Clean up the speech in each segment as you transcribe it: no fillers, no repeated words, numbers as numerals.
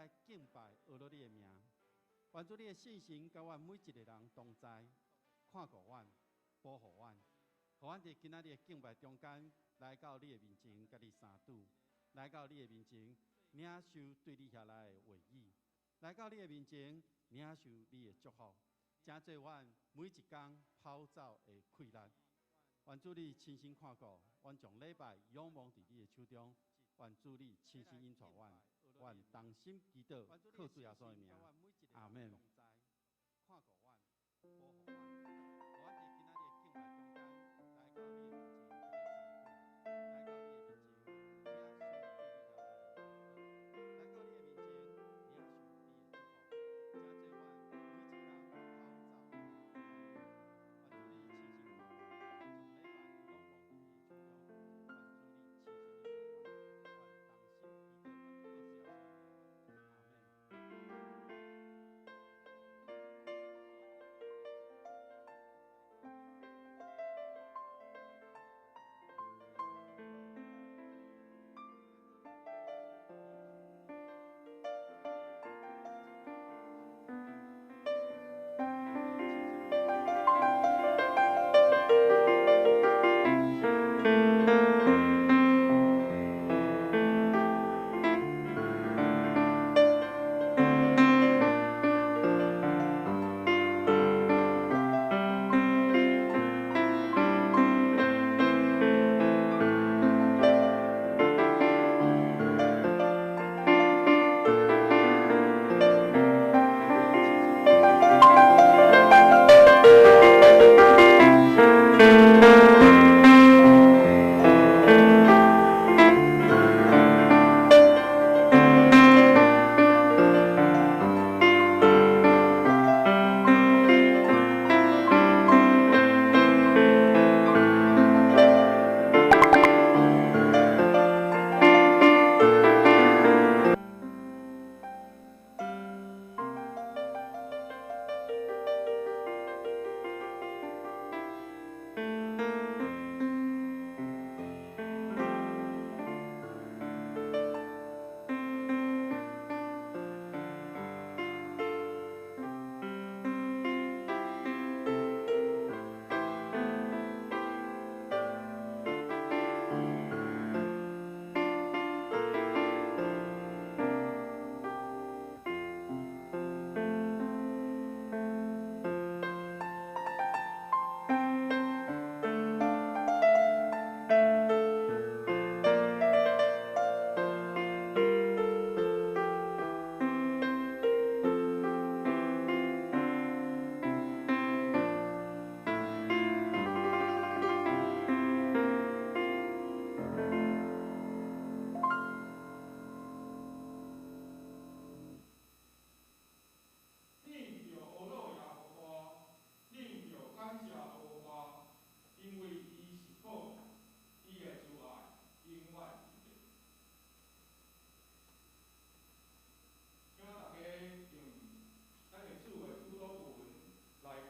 來敬拜阿羅你的名。願主你的聖神佮阮每一个人同在，看顧阮，保護阮，予阮佇今仔日的敬拜中間來到你的面前，佮你相拄，來到你的面前，領受對你遐來的話語，來到你的面前，領受你的祝福，成做阮每一工跑走的氣力。願主你親身看顧，阮將禮拜仰望佇你的手中。願主你親身引帶阮，阮同心祈禱，靠主耶穌的名，阿們。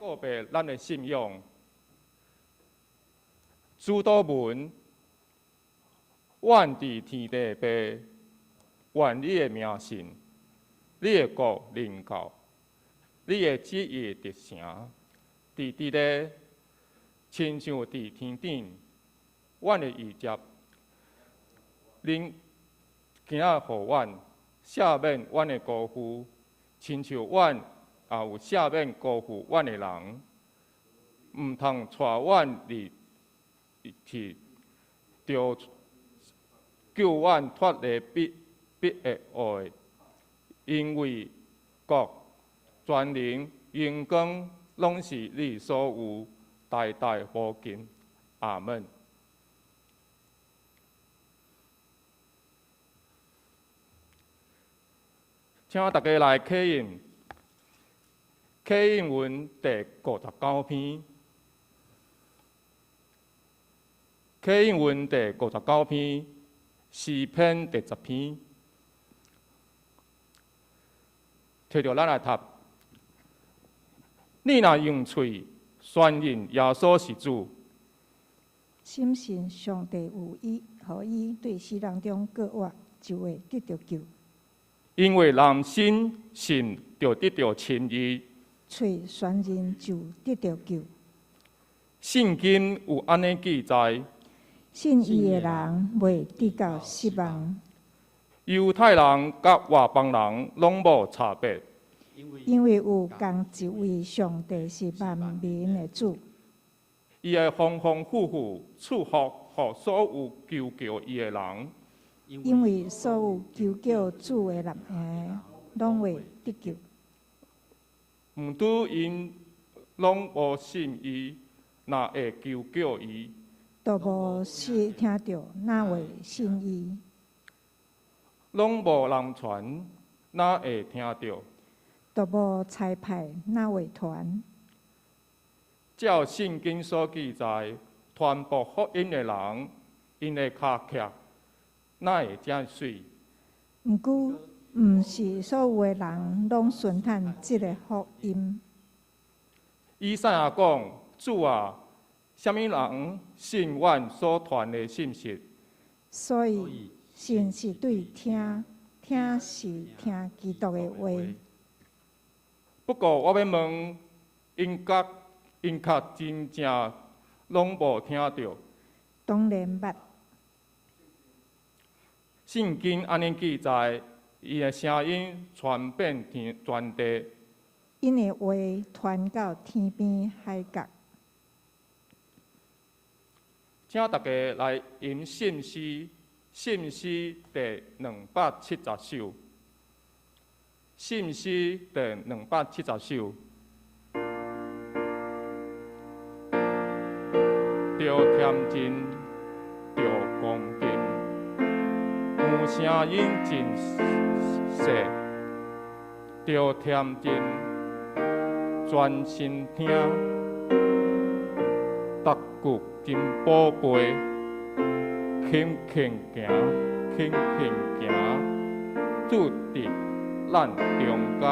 告白咱的信仰，主禱文，阮佇天地父，願你的名聖，你的國臨到，你的旨意達成，佇佇咧，親像佇天頂。阮的衣食，恁今仔予阮赦免阮的辜負，親像阮也有赦免辜負阮的人，毋通帶阮入去，著救阮脫離彼彼個惡的，因為國、權能、榮光，攏是你所有，代代無盡。阿們。請大家來啟印，啟印文第五十九篇，啟印文第五十九篇，詩篇第十篇，提著咱來讀。你若用喙宣認耶穌是主，深信上帝有伊，予伊對死人中閣活，就會得著救。因為人心信就得著稱義，喙宣認就得著救。聖經有按呢記載：信伊的人袂致到失望。猶太人佮外邦人攏無差別，因為有仝一位上帝是萬民的主。伊會豐豐富富賜福予所有求叫伊的人。因為所有求叫主的人，攏會得救。毋拄𪜶攏無信伊，哪會求叫伊？都無是聽著，哪會信伊？攏無人傳，哪會聽著？都無差派，哪會傳？照聖經所記載，傳播福音的人，𪜶的跤徛，哪會遮媠？毋過，毋是所有的人攏順趁這个福音。以賽亞講：主啊，啥物人信阮所傳的信息？所以，信是對聽，聽是聽基督的話。不過，我欲問，𪜶確真正攏無聽著？當然捌。聖經按呢記載，伊的聲音傳遍天全地。𪜶的話傳到天邊海角。請大家來吟聖詩，聖詩第270首。聖詩第270首。著恬靜，著恭敬，有聲音真細，著恬靜，專心聽，逐句真寶貝，輕輕行，輕輕行，主佇咱中間，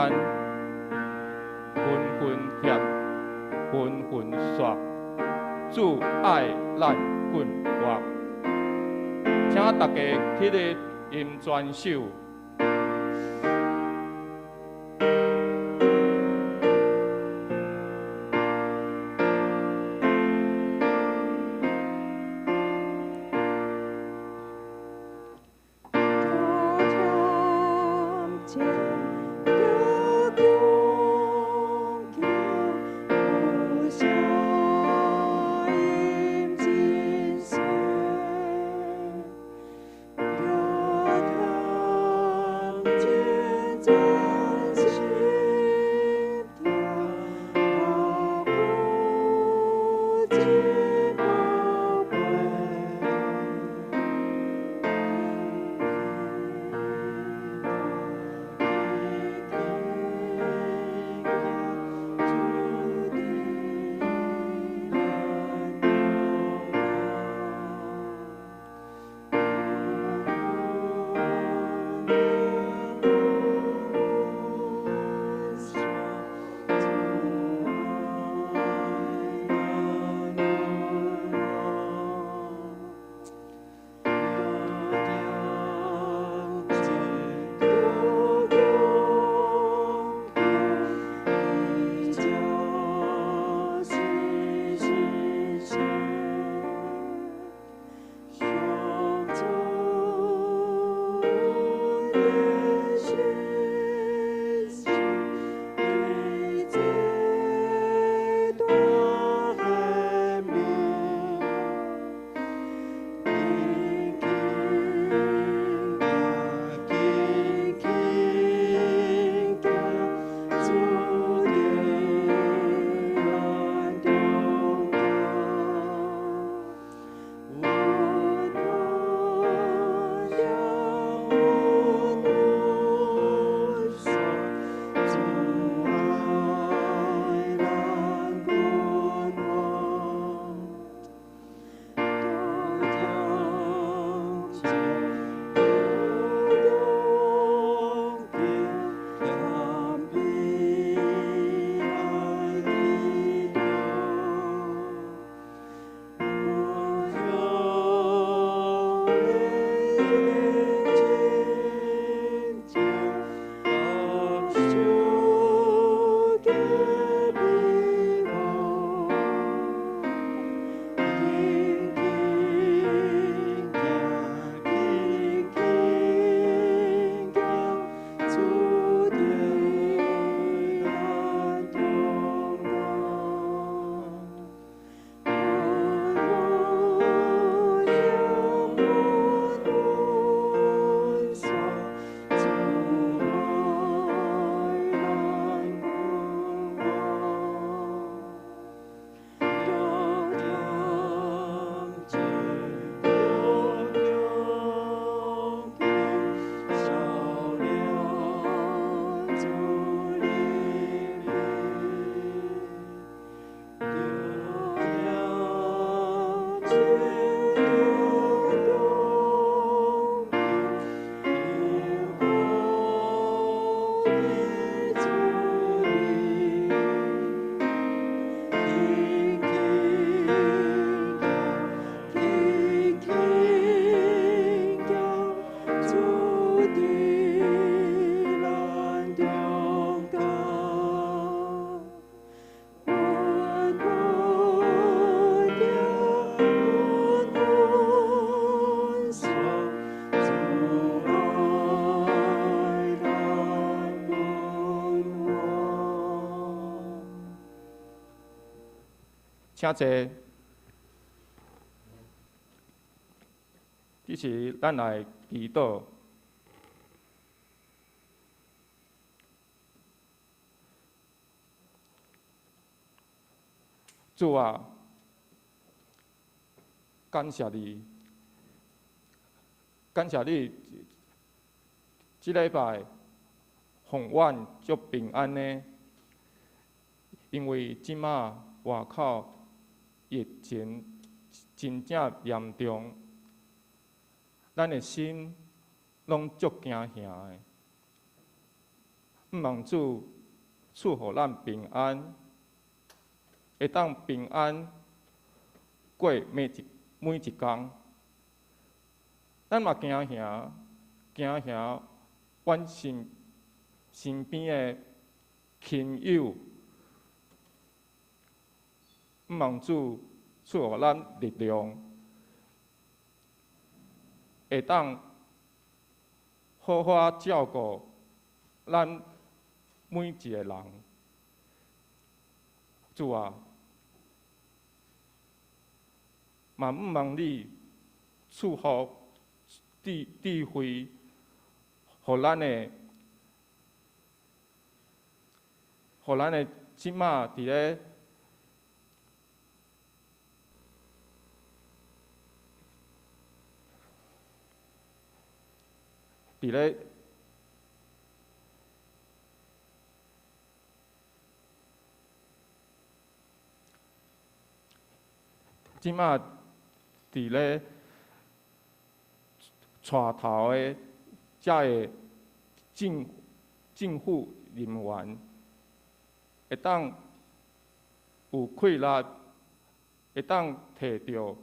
紛紛協，紛紛說，主愛咱更活。請大家起立吟全首。著的主名，天天行，天天行，主佇咱中間。穩穩行，穩穩煞，主愛來伴我。請坐。這時，咱來祈禱。主啊，感謝你，感謝你，這禮拜予阮足平安的，因為這馬外口疫情真正嚴重，咱的心攏足驚嚇的。毋望主賜予咱平安，會當平安過每一工。咱嘛驚嚇，驚嚇阮身邊的親友。毋望主賜予咱力量，會當好好照顧咱每一個人。主啊，嘛毋望你賜福智慧，予咱的這馬佇咧佇咧這馬佇咧帶頭的遮个政府人員，會當有氣力，會當提著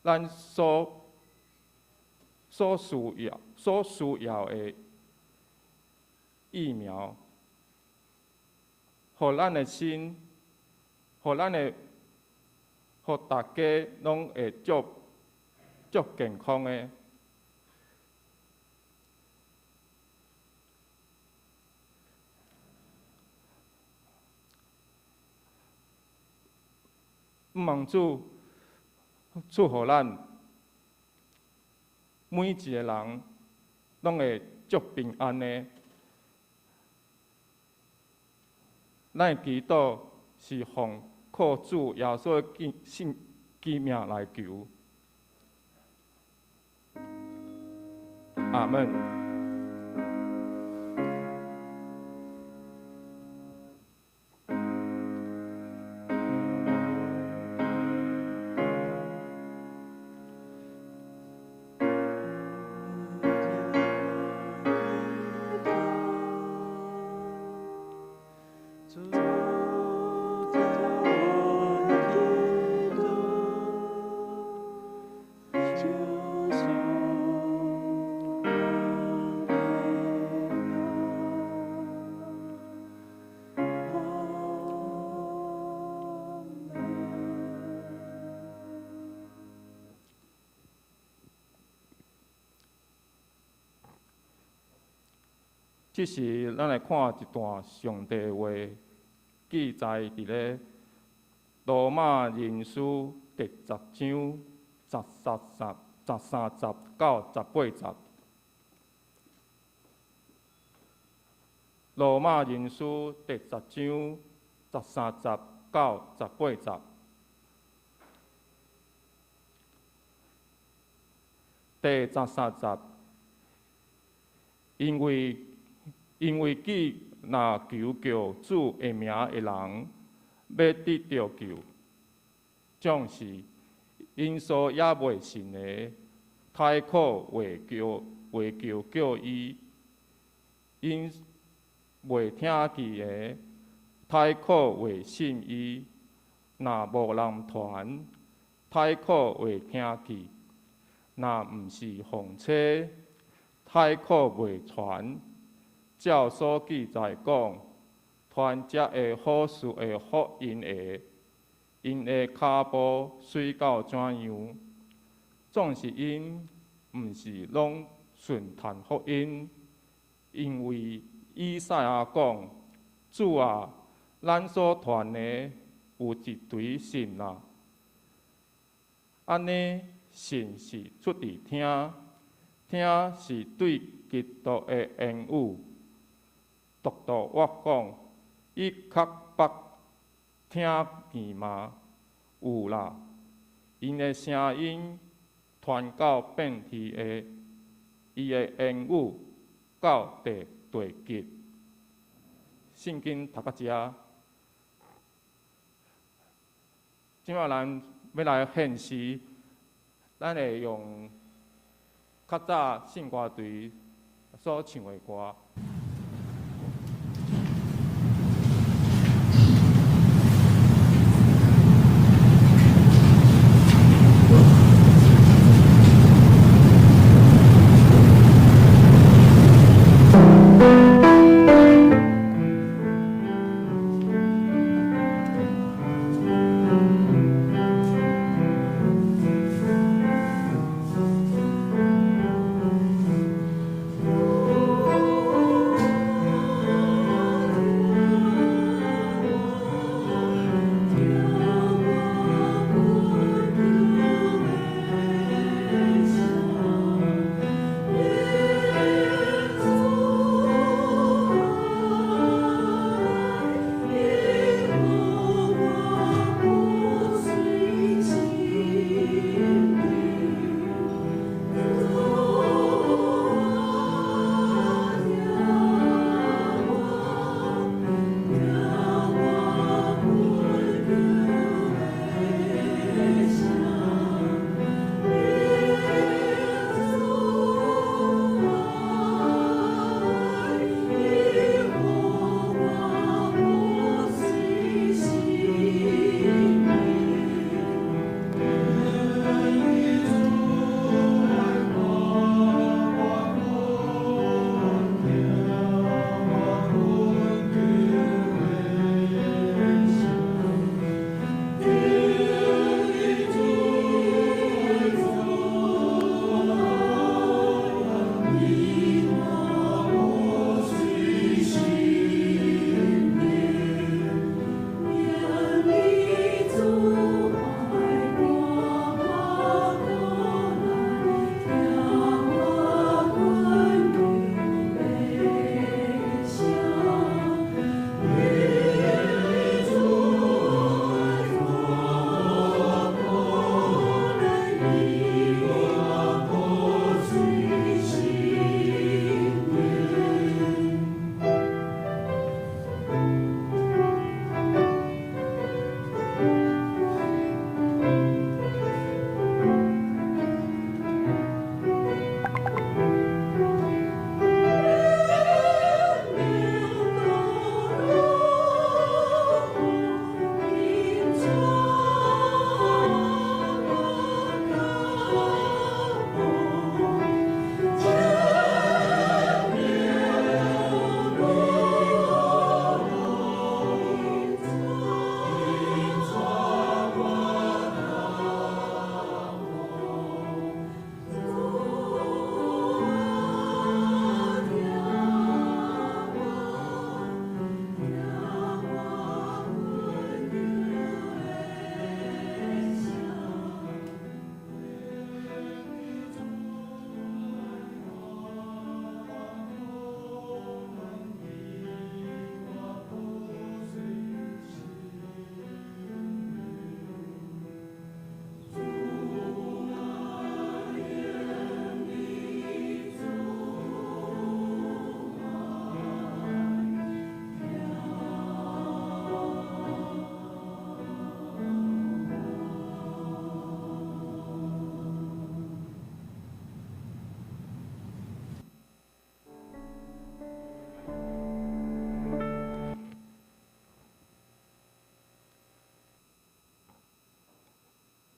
咱所需要的疫苗，予咱的心，予咱的，予大家攏會足健康的。毋望主賜予咱每一個人攏會足平安的。咱的祈禱是奉靠主耶穌的聖名來求。阿門。主聽我祈禱，求主平安。這時，咱來看一段上帝話，記載佇咧羅馬人書第十章十三節到18節。羅馬人書第十章十三節到18節。第十三節，因為既若求叫主的名的人，欲得著救，總是𪜶所猶未信的，開口話叫伊，𪜶 袂聽見的，太可會信伊；若無人傳，太可會聽見；若毋是奉差，太可袂傳。照所記載講，傳這个好事的福音的，𪜶的跤步媠到怎樣？總是𪜶毋是攏順傳福音，因為以賽亞講：主啊，咱所傳的有一堆信啊。按呢，信是出佇聽，聽是對基督的言語。獨獨我講，伊較捌聽見嗎？有啦，𪜶的聲音傳到遍地的，伊的言語到地地極。聖經讀到遮，這擺咱欲來獻詩，咱會用較早聖歌隊所唱的歌。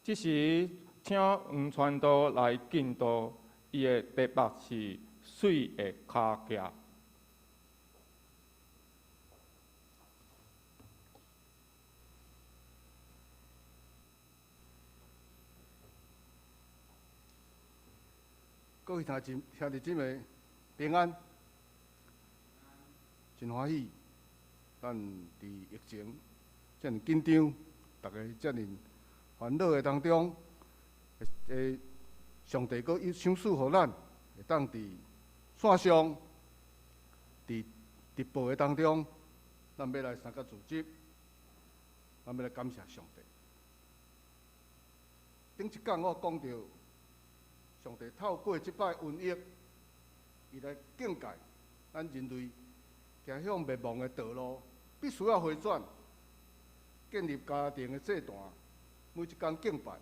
這時請黃傳道來講道，伊的題目是水的跤跡。各位聽眾兄弟姊妹平安，真歡喜，咱佇疫情遮爾緊張，逐家遮爾煩惱的當中，上帝閣又賞賜予咱，會當佇線上、佇直播的當中，咱欲來三個組織，咱欲來感謝上帝。頂一講我講著，上帝透過這擺瘟疫，伊來警戒咱人類走向滅亡的道路，必須要回轉，建立家庭的祭壇，每一工敬拜、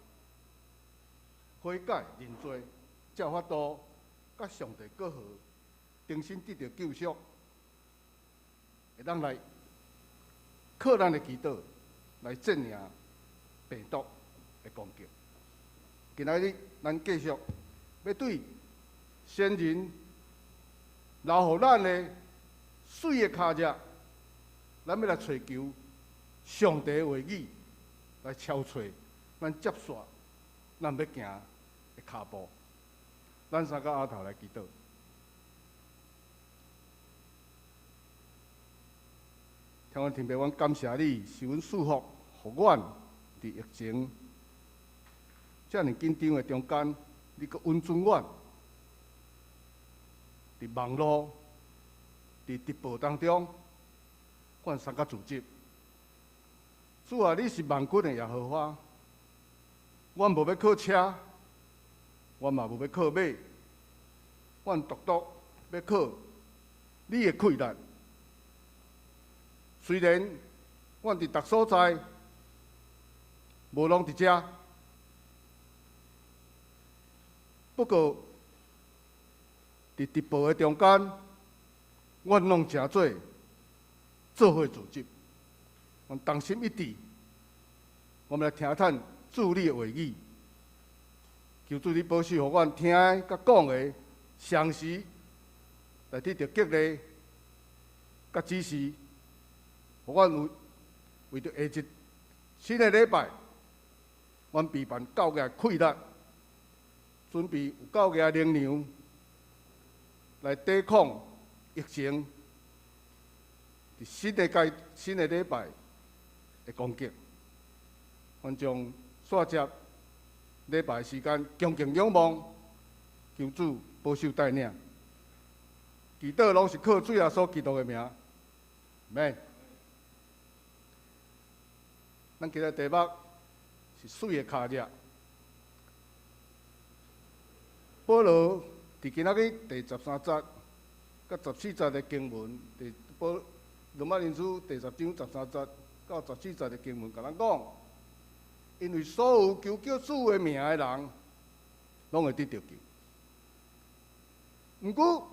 悔改、認罪，才有法度佮上帝閣和，重新得著救贖，會當來靠咱的祈禱來戰贏病毒的攻擊。今仔日咱繼續欲對先人留予咱的水的跤跡，咱欲來揣求上帝的話語，來超揣咱接續咱欲行的跤步。咱三個阿頭來祈禱。天父天父，阮感謝你，是阮賜福，予阮佇疫情遮爾緊張的中間，你閣允准阮佇網路、佇直播當中，阮參加組織。主啊，你是萬軍的耶和華，阮無欲靠車，阮嘛無欲靠馬，阮獨獨欲靠你的氣力。雖然阮佇逐所在無攏佇遮，不過佇直播的中間，阮攏誠做做伙組織，阮同心一致，我們來聽探主你的話語，求主你保守，予阮聽的佮講的，相時來得著激勵佮指示，予阮有為著下一新的禮拜，阮備辦夠額氣力，準備有夠額能量來抵抗疫情。佇新的階新的禮拜的攻擊，阮將煞接禮拜時間，恭敬仰望，求主保守帶領。祈禱攏是靠主耶穌基督的名，阿們。咱今日題目是水的跤跡。保羅佇今仔日第十三節佮十四節的經文，佇保羅馬人書第十章十三節到十四節的經文，共咱講，因為所有求叫主的名的人，攏會得著救。毋過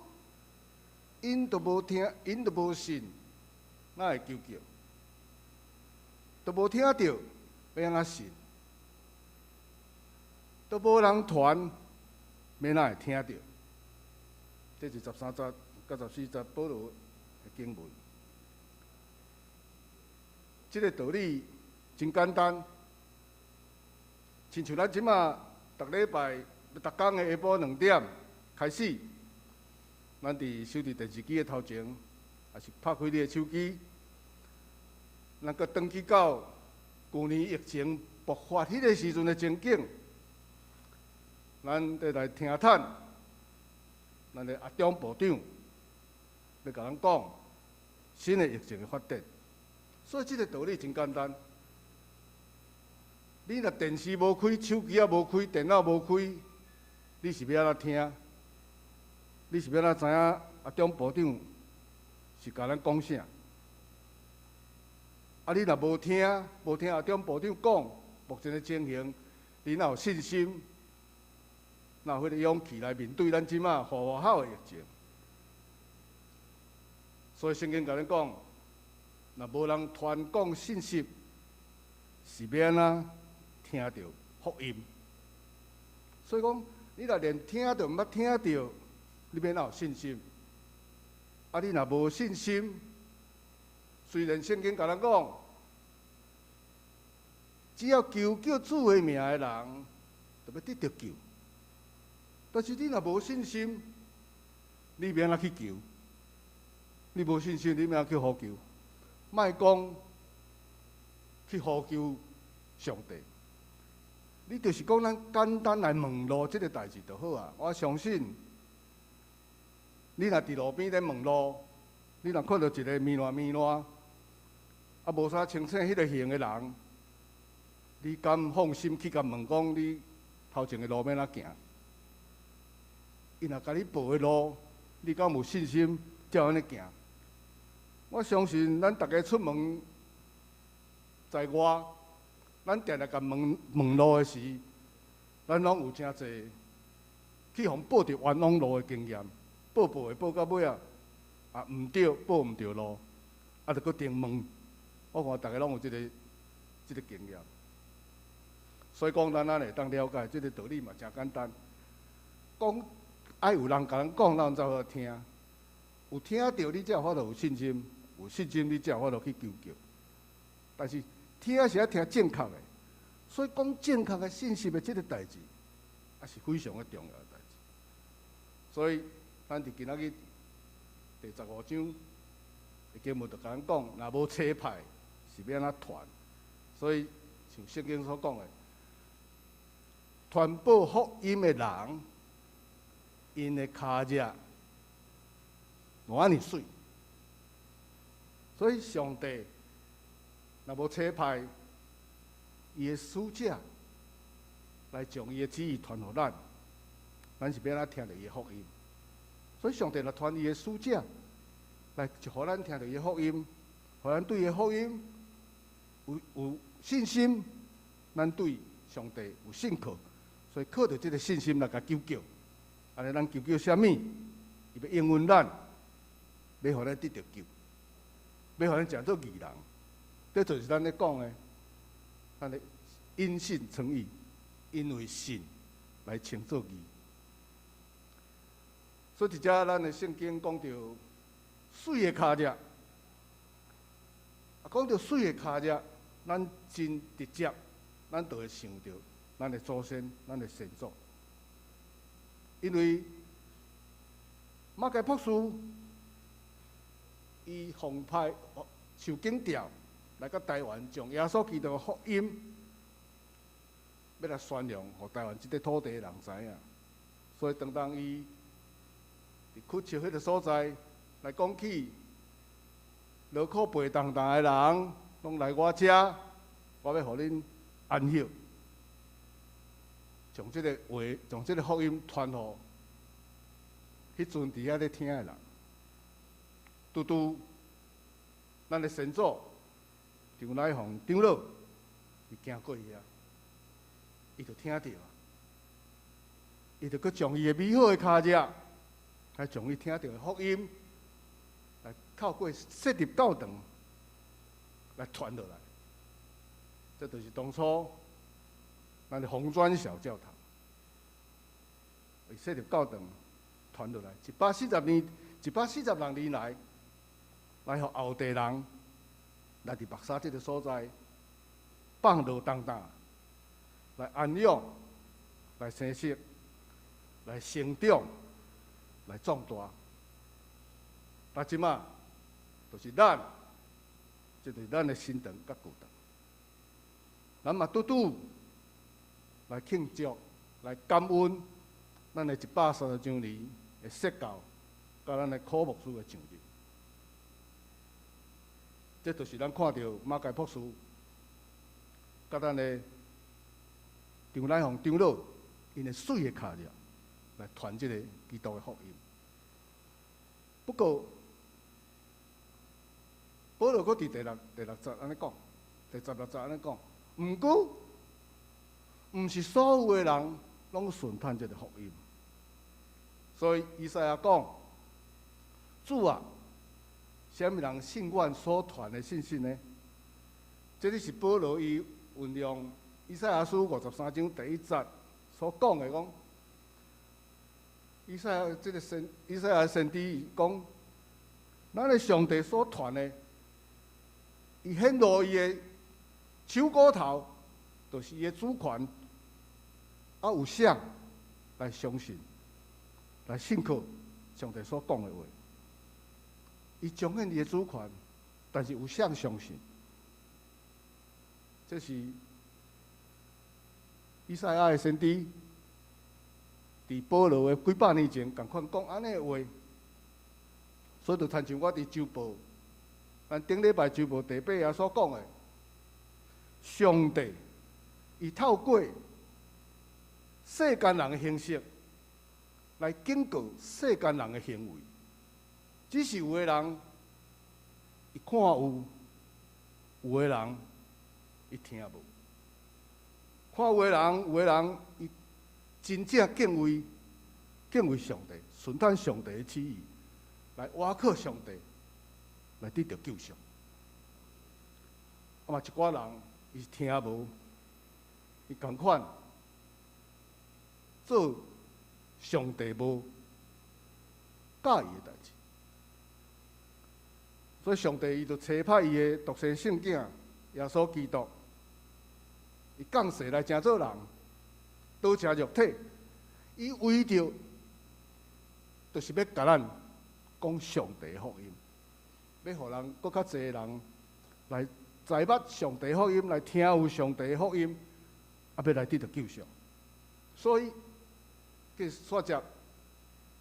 ，𪜶都無聽，𪜶都無信，哪會求叫？都無聽著，欲按怎信？都無人傳，欲哪會聽著？這是十三節佮十四節保羅的經文。這个道理真簡單，親像咱這馬逐禮拜、逐工的下晡兩點開始，咱佇守佇電視機的頭前，抑是拍開你的手機，咱閣轉去到舊年疫情爆發彼个時陣的情景，咱綴來聽探，咱的阿中部長欲共咱講新的疫情的發展。所以這个道理真簡單。你若電視無開，手機也無開，電腦無開，你是欲按怎聽？你是欲按怎知影阿中部長是共咱講啥？啊，你若無聽，無聽阿中部長講目前的情形，你哪有信心？哪有彼个勇氣來面對咱這馬呼呼吼的疫情？所以聖經共咱講，若無人傳講信息，是欲按怎聽著福音。所以講，你若連聽都毋捌聽著，你欲按怎有信心？啊，你若無信心，雖然聖經共咱講，只要求叫主的名的人，就欲得著救。但是你若無信心，你欲按怎去求？你無信心，你欲按怎去呼求？莫講去呼求上帝，你就是講咱簡單來問路這个代誌就好啊。我相信，你若佇路邊咧問路，你若看著一个糜爛糜爛，啊無啥清醒彼个形的人，你敢放心去共問講你頭前的路欲按怎行？伊若共你報的路，你敢有信心照按呢行？我相信咱逐家出門在外，咱定定共問問路的時，咱攏有誠濟去予報著冤枉路的經驗，報報會報到尾仔，啊毋對，報毋著路，啊著閣重問。我看逐家攏有這个經驗，所以講咱會當了解這个道理嘛，誠簡單。講愛有人共咱講，咱才好聽。有聽著，你才有法度有信心；有信心，你才有法度去求救。但是聽是愛聽正確的，所以講正確的信息的這个代誌，也是非常的重要的代誌。所以，咱佇今仔日第15章的經文就共咱講，若無差派，是欲按怎傳？所以，像聖經所講的，傳報福音的人，𪜶的跤跡偌按呢媠。所以，上帝若無差派伊的使者來將伊的旨意傳予咱，咱是欲按怎聽著伊的福音？所以，上帝若傳伊的使者來，就予咱聽著伊的福音，予咱對伊的福音有信心，咱對上帝有信靠，所以靠著這个信心來共求救。按呢，咱求救啥物？伊欲應允咱，欲予咱得著救，欲予咱成做義人。這就是咱咧講的，咱的因信稱義，因為信來稱做義。所以，佇遮咱的聖經講著媠的跤跡，啊，講著媠的跤跡，咱真直接，咱就會想著咱的祖先、咱的先祖，因為馬偕博士伊奉派受檢調來到台灣，將耶穌基督的福音欲來宣揚，予台灣這塊土地的人知影。所以，當當伊佇曲池彼个所在來講起，勞苦背重擔的人，攏來我遮，我欲予恁安歇。將這个話，將這个福音傳予彼陣佇遐咧聽的人。拄拄咱的先祖張乃鳳長老，伊行過遐，伊就聽著，伊就閣將伊的美好的跤跡，來將伊聽著的福音，來透過設立教堂來傳落來。這就是當初咱的紅磚小教堂，伊設立教堂傳落來，140年、146年來，來予後代人來佇白沙這个所在放落重擔，來安養、來生息、來成長、來壯大。啊，這馬就是咱，這就是咱的新堂佮舊堂。咱嘛拄拄來慶祝、來感恩咱的130周年的設教，佮咱的柯牧師的上任。這就是咱看著馬偕博士佮咱的張乃鳳長老𪜶的媠的跤跡來傳這个基督的福音。不過，保羅閣佇第六節按呢講，第16節按呢講，毋過，毋是所有的人攏順趁這个福音。所以以賽亞講：主啊，啥物人信阮所傳的信息呢？這裡是保羅伊運用以賽亞書53章第一節所講的講，以賽亞先知講，咱的上帝所傳的，伊顯露伊的手骨頭，就是伊的主權，啊有啥來相信，來信靠上帝所講的話。伊彰顯伊的主權，但是有啥相信？這是以賽亞的先知佇保羅的幾百年前，仝款講按呢的話，所以就親像我佇週報，咱頂禮拜週報第八頁所講的，上帝伊透過世間人的形式來警告世間人的行為，只是有的人伊看有，有的人伊聽無。看有的人，有的人伊真正敬畏敬畏上帝，順從上帝的旨意，來倚靠上帝，來得著救贖。啊嘛，一寡人伊是聽無，伊仝款做上帝無佮意的代誌。所以上帝伊就差派伊的獨生聖子耶穌基督，伊降世來成做人，道成肉體，伊為著就是欲共咱講上帝福音，欲予人閣較濟人來知捌上帝福音，來聽有上帝福音，啊，欲來得著救贖。所以，繼續接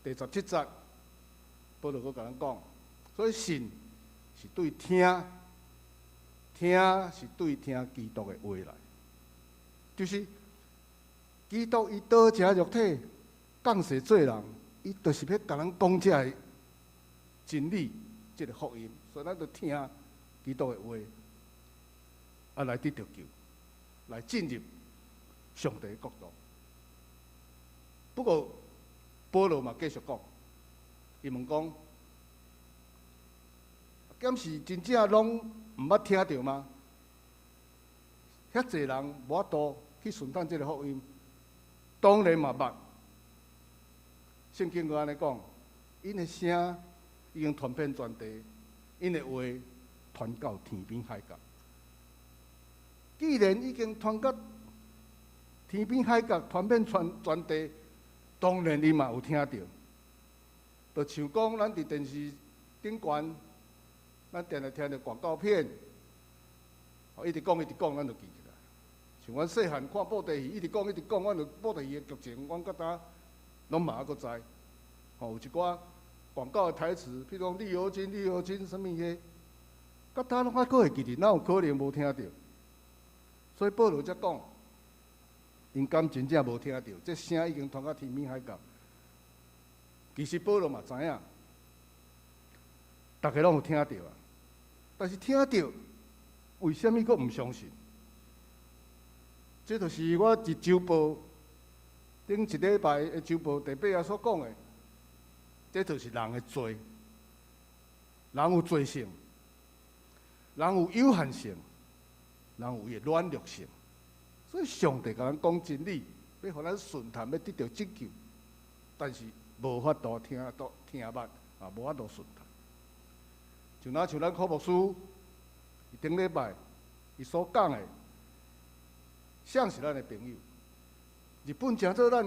第17節，保羅閣共咱講，所以信是對聽，聽是對聽基督的話來，就是基督伊道成肉體降世做人，伊就是欲共咱講這个真理，這个福音，所以咱就聽基督的話，啊來得著救，來進入上帝的國度。不過保羅嘛繼續講，伊問講，敢是真正攏毋捌聽著嗎？遐濟人無法度去順從這个福音，當然嘛捌。聖經閣按呢講，𪜶的聲已經傳遍全地，𪜶的話傳到天邊海角。既然已經傳到天邊海角，傳遍全地，當然伊嘛有聽著。就像講，咱佇電視頂懸，咱定定聽著廣告片，一直講一直講，咱就記起來。像阮細漢看布袋戲，一直講一直講，阮就布袋戲的劇情，阮到今攏嘛猶閣知。吼，有一寡廣告的台詞，譬如講綠油精、綠油精，啥物的，到今攏還閣會記得，哪有可能無聽著？所以保羅才講，𪜶敢真正無聽著？這聲已經傳到天邊海角。其實保羅嘛知影，逐家攏有聽著啊。但是聽著，為啥物閣毋相信？這就是我佇週報頂一禮拜的週報第八頁所講的，這就是人的罪。人有罪性，人有有限性，人有伊的軟弱性。所以上帝共咱講真理，欲予咱順從，欲得著拯救，但是無法度聽到聽捌，啊，無法度順從。就若像咱柯牧師，伊頂禮拜伊所講的，誰是咱的朋友？日本誠做咱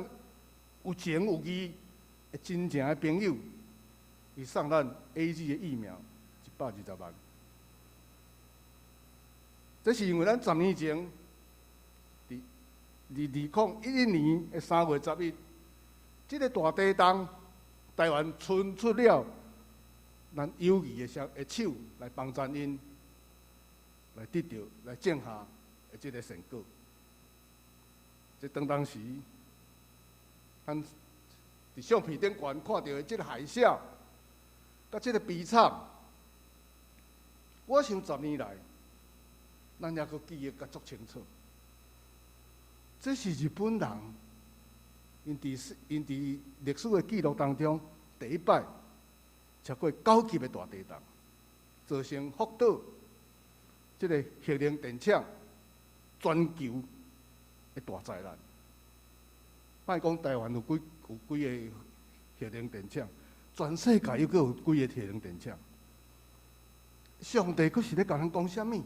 有情有義的真正的朋友，伊送咱 AZ 的疫苗120萬。這是因為咱10年前，佇2011年的3月11，這个大地動，台灣伸出了咱友誼的雙的手來幫贊𪜶，來得著來種下的這个成果。這當時，咱佇相片頂懸看著的這个海嘯，佮這个悲慘，我想10年來，咱猶閣記憶閣足清楚。這是日本人，𪜶佇歷史的記錄當中，第一擺超過9級的大地動，造成福島這个核能電廠全球的大災難。莫講台灣有幾个核能電廠，全世界猶閣有幾个核能電廠。上帝閣是咧共咱講啥物？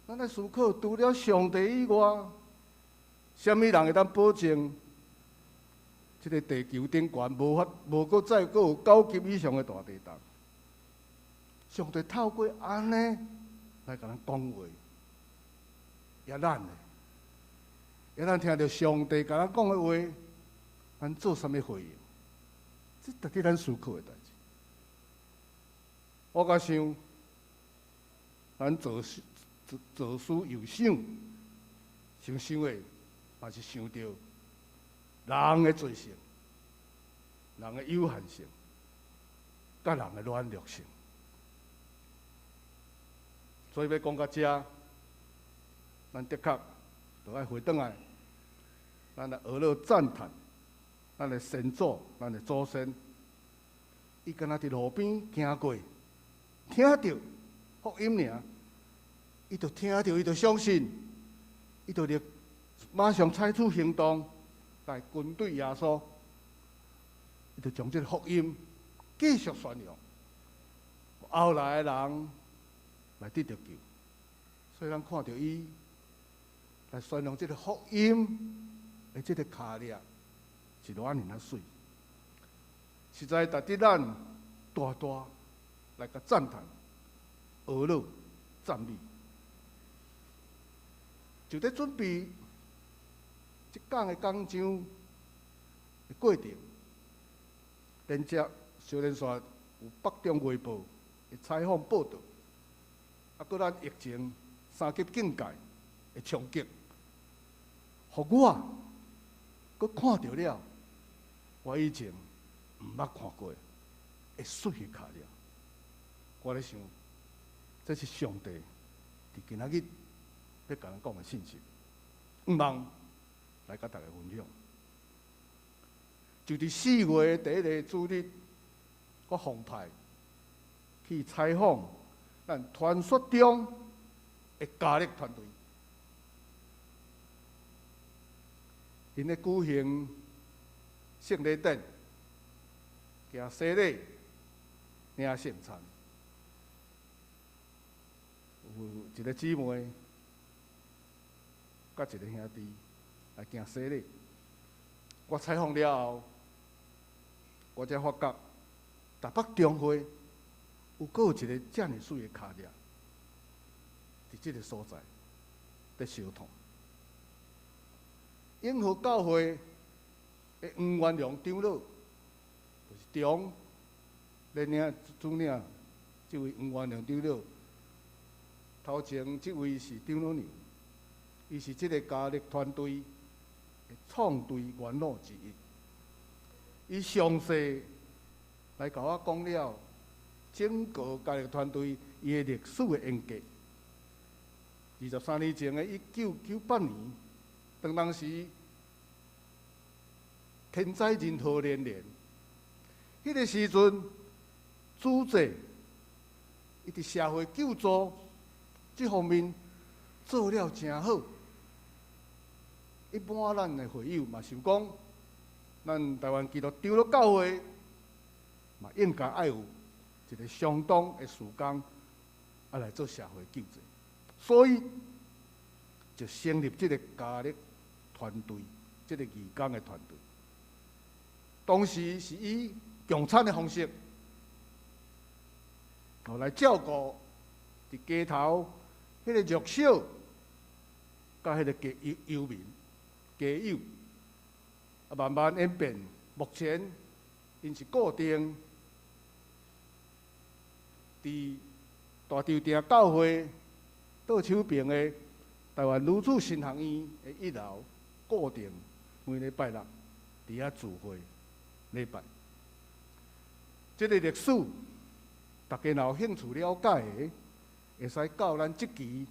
咱來思考，除了上帝以外，啥物人會當保證這个地球頂懸無法無閣再閣有9級以上的大地動？上帝透過按呢來共咱講話，也咱呢，也咱聽著上帝共咱講的話，咱做啥物回應？這值得咱思考的代誌。我閣想，咱做做思又想，想想的，嘛是想著人的罪性、人的有限性，佮人的軟弱性。所以欲講到遮，咱的確著愛回轉來，咱來學樂讚嘆，咱的先祖、咱的祖先，伊敢若佇路邊行過，聽著福音爾，伊就聽著，伊就相信，伊就立馬上採取行動來跟隨耶穌，伊就將這个福音繼續宣揚，後來的人來得著救，所以咱看著伊來宣揚這个福音的這个跤跡是偌爾仔媠，實在值得咱大大來共讚嘆、學樂、讚美。就佇準備這講的講章的過程，連接小連續有北中衛報的採訪報導，啊，閣咱疫情三級警戒的衝擊，予我閣看著了我以前毋捌看過的媠的跤跡。我咧想，這是上帝佇今仔日欲共咱講的信息，向望來佮大家分享。就佇4月第一个主日，我奉派去採訪咱傳說中的嘉力團隊，𪜶咧舉行聖禮典、行洗禮、領聖餐。有一个姊妹，佮一个兄弟來行洗禮。我採訪了後，我才發覺台北中會有閣有一个遮爾媠的跤跡，佇這个所在佇相同。永和教會的黃元龍長老，就是中咧領主領這位黃元龍長老，頭前這位是長老娘，伊是這个嘉力團隊的創隊元老之一。伊詳細來共我講了整個嘉力團隊伊的歷史的沿革。23年前的1998年，當當時天災人禍連連，彼个時陣，主祭伊佇社會救助這方面做了誠好。一般咱的會友嘛想講，咱台灣基督長老教會嘛應該愛有一个相當的事工，啊來做社會救濟，所以就成立這个嘉力團隊，這个義工的團隊。當時是以共餐的方式，來照顧佇街頭彼个弱小，佮彼个街遊遊民、街友，啊慢慢演變，目前𪜶是固定佇大稻埕教會倒手爿的台灣女子神學院的一樓，固定每禮拜六佇遐聚會禮拜。這个歷史，大家若有興趣了解的，會使到咱這期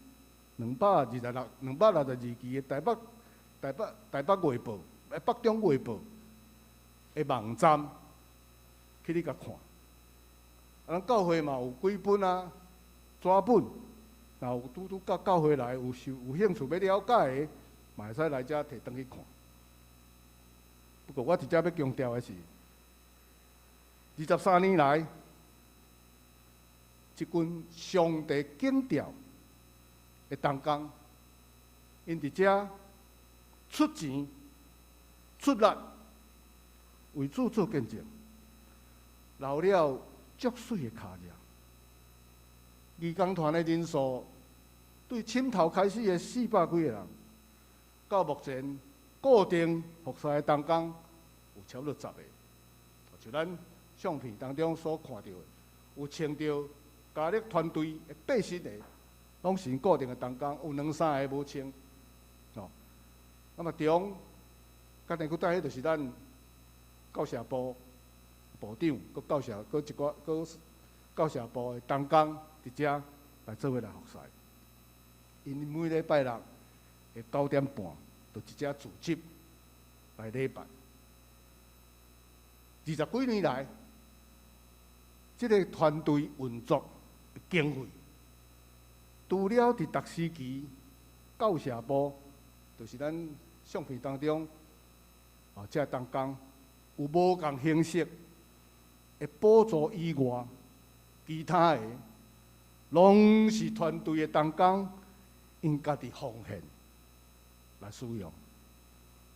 226、262期的台北月報、北中月報的網站去你共看。啊，咱教會嘛有幾本啊，紙本，若有拄拄到教會來有想有興趣欲了解的，嘛會使來遮提轉去看。不過我佇遮欲強調的是，23年來，這群上帝揀召的同工，𪜶佇遮出錢出力為主做見證，留了足媠的跤跡。義工團的人數對凊頭開始的四百幾个人，到目前固定服侍的同工有超過十个，就咱相片當中所看著的，有穿著加力團隊的80个，攏是固定的同工，有兩三個無穿。哦，那麼中，甲電區帶彼就是咱教社部部長，閣教社閣一寡閣教社部的同工佇遮來做伙來服侍。𪜶每禮拜六的9點半，就佇遮組織來禮拜。二十幾年來，這个團隊運作的經費，除了佇逐時期教社部，就是咱相片當中，哦，這同工有無仝形式的補助以外，其他的攏是團隊的同工，𪜶家己奉獻來使用，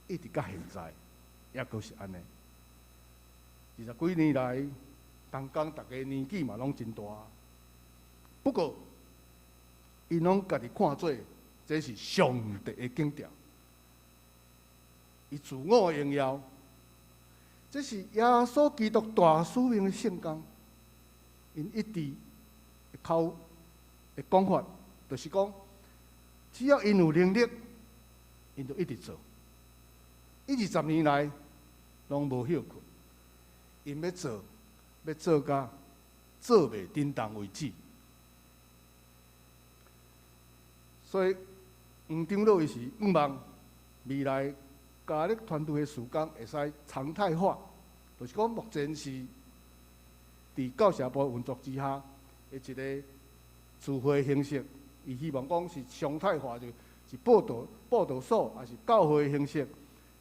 一直到現在，猶閣是按呢。二十幾年來，同工逐家年紀嘛攏真大，不過，𪜶攏家己看做這是上帝的揀召，伊自我榮耀，這是耶穌基督大使命的聖工。𪜶一直口的講法，就是講，只要𪜶有能力，𪜶就一直做。一二十年來，攏無歇睏。𪜶欲做，欲做甲做袂振動為止。所以黃長老伊是向望未來加力團隊的事工會使常態化，就是講目前是佇教社部運作之下的一个聚會形式，伊希望講是常態化，就是報道所，抑是教會形式，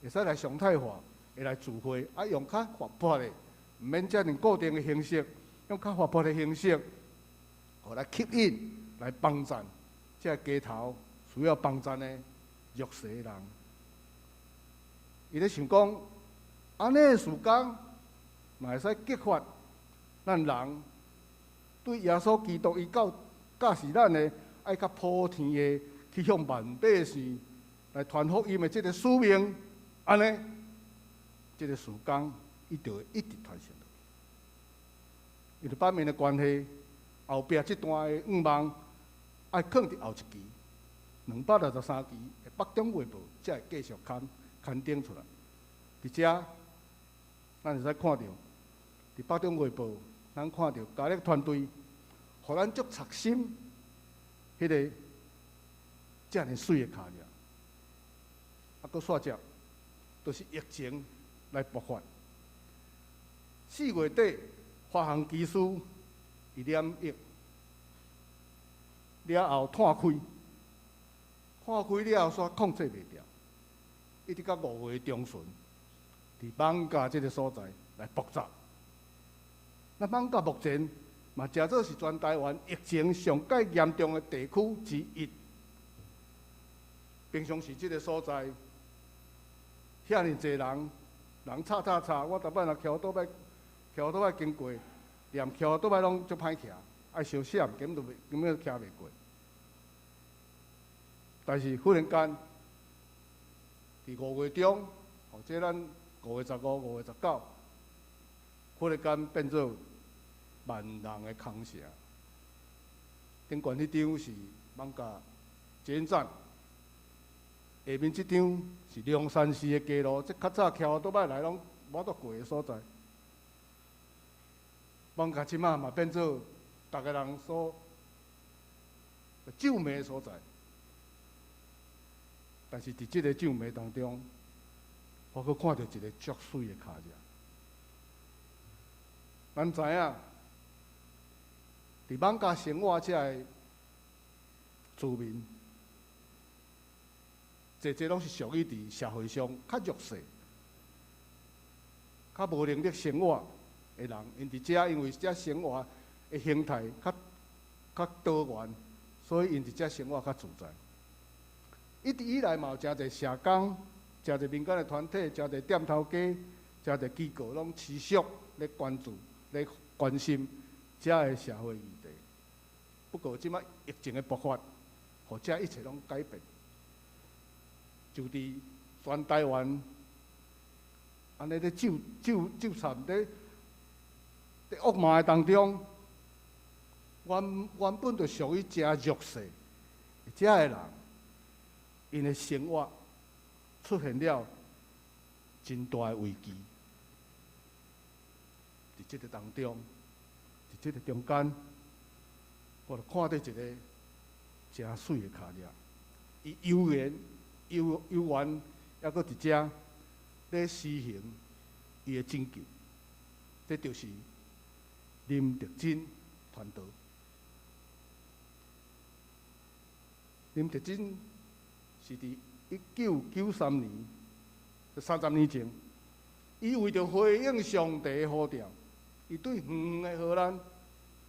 會使來常態化，會來聚會，啊用較活潑的，毋免遮爾固定的形式，用較活潑的形式，予來吸引、來幫贊這个街頭需要幫贊的弱勢的人。伊咧想講，按呢的事工，嘛會使激發咱人對耶穌基督伊教教示咱的，愛較普天的去向萬百姓來傳福音的這个使命，按呢，這个事工伊就會一直傳承落去。因為版面的關係，後壁這段的願望愛囥佇後一期，263期的北中月報才會繼續刊刊登出來。佇遮，咱會使看著，佇北中月報，咱看著加力團隊，予咱足插心，彼个遮爾媠的跤跡。啊，閣煞接，就是疫情來爆發。4月底，華航機師伊染疫，了後湠開，湠開了後，煞控制袂牢，一直到5月中旬，佇艋舺這个所在來爆炸。那艋舺目前嘛，誠做是全台灣疫情上蓋嚴重的地區之一。平常時這个所在，遐爾濟人，人吵吵吵，我逐擺若騎倒擺，騎倒擺經過，連騎倒擺攏足歹騎，愛相閃，根本就袂，根本騎袂過。但是忽然間，佇5月中，哦，這咱5月15、5月19，忽然間變做萬人的空城。頂懸彼張是艋舺捷運站，下面這張是龍山寺的街路，這較早騎倒擺來攏無法度過的所在。艋舺這馬嘛變做逐个人所咒罵的所在。但是佇這个咒罵當中，我閣看著一个足媠的跤跡。咱知影，佇艋舺生活這个住民，濟濟攏是屬於佇社會上較弱勢、較無能力生活的人，𪜶佇遮因為遮生活的形態較較多元，所以𪜶佇遮生活較自在。一直以來嘛有誠濟社工、誠濟民間的團體、誠濟店頭家、誠濟機構攏持續咧關注、咧關心遮的社會議題。不過這擺疫情的爆發，予遮一切攏改變。就佇全台灣，按呢咧咒咒咒慘咧咧惡魔的當中，原原本就屬於誠弱勢遮的人，𪜶的生活出現了真大的危機。佇這個當中，佇這個中間，我就看著一个誠媠的跤跡，伊悠然悠悠然，猶閣佇遮咧施行伊的拯救，這就是林德珍傳道。林德珍是佇1993年，30年前，伊為著回應上帝的呼召，伊對遠遠的荷蘭